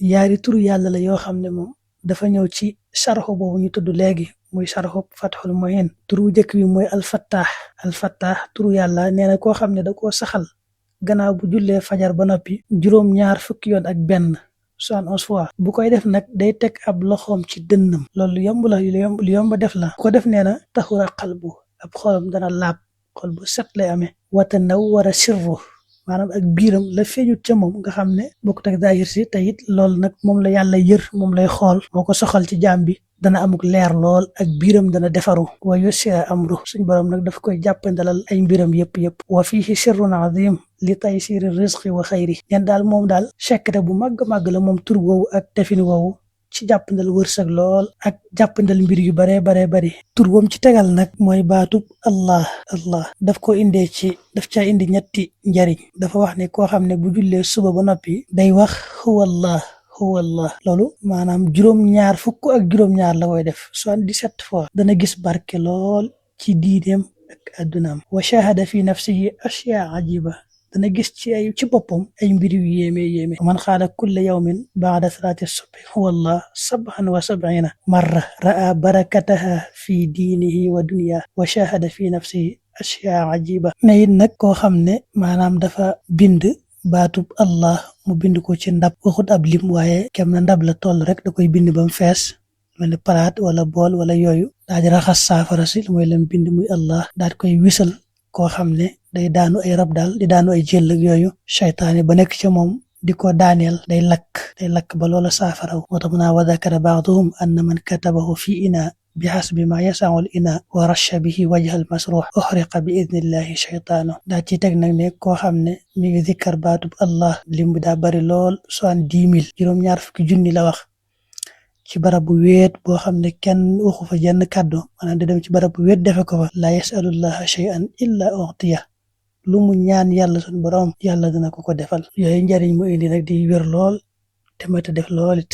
yaari turu yàlla la yoo xam ne moom dafa ñëw ci sharxu boobu ñu tudd léegi muy sharxu Fathul Muhin. turu jëkk bi mooy alfattaax turu yàlla nee na koo xam ne da koo saxal gannaaw bu jullee fajar ba noppi juróom-ñaar fukki yoon ak benn 71 fois bu koy def nag day teg ab loxoom ci dënnam. loolu lu yomb la lu yomb def la ko def nee na taxura qalbu ab xolam dana laab xol bu set lay amee wata naw war a sirru maanaam ak biiram la feeñut ca moom nga xam ne bokkut ak zaahir si te it loolu nag moom la yàlla yër moom lay xool moo ko soxal ci jaam bi dana amuk leer lool ak biiram dana defaru wa yusira amru suñ borom nag daf koy jàppandalal ay mbiram yëpp wa fiihi sirrun azim li taysiri rizqi wa xayri ñen daal moom daal secret bu màgg la moom tur woowu ak defin woowu ci jàppandal wërsëg lool ak jàppandal mbir yu bare bari tur woom ci tegal nag mooy baatub allah daf ko indee daf caa indi ñetti njariñ dafa wax ne koo xam ne bu jullee suba ba noppi day wax huwallah loolu maanaam juróom-ñaar fukk ak juróom-ñaar la koy def 77 fois dana gis barke lool ci diineem ak addunaam wa shahada fi nafsihi ashyaa ajiba dana gis ci boppam ay mbir yu yéeme man xaala kulla yawmin baada salaati subhi huwallah 77 marra ra'a barakataha fi diinihi wa dunya wa shahada fi nafsihi ashyaa ajiba ne it nag koo xam ne maanaam dafa bind baatub allah mu bind ko ci ndab waxut ab lim waaye kem na ndab la toll rek da koy bind ba mu fees mel ni palaat wala bool wala yooyu daal di raxas saafara si mooy lam bind muy allah daal koy wisal koo xam ne day daanu ay rab daal di daanu ay jël ak yooyu seytaane ba nekk ca moom di ko daaneel day lakk ba loola saafaraw moo tax mu naa wa dakara baaduhum anna man katabahu fi ina bi hasbi ma yasaul ina wa rasha bihi wajhal masruh uxriqa bi idnillahi sheytaanu daa ci teg nag ne koo xam ne mi ngi zikkar baatub allah lim bi daa bari lool 70,000 juróom-ñaar fukki junni la wax ci barab bu wéet boo xam ne kenn waxu fa jenn kàddu maanaam di dem ci barab bu wéet defe ko fa la yasalullaha shay'an illa u'tiya lu mu ñaan yàlla suñu borom yàlla dina ko defal yooyu njariñ mu indi nag di wér lool te mata def lool it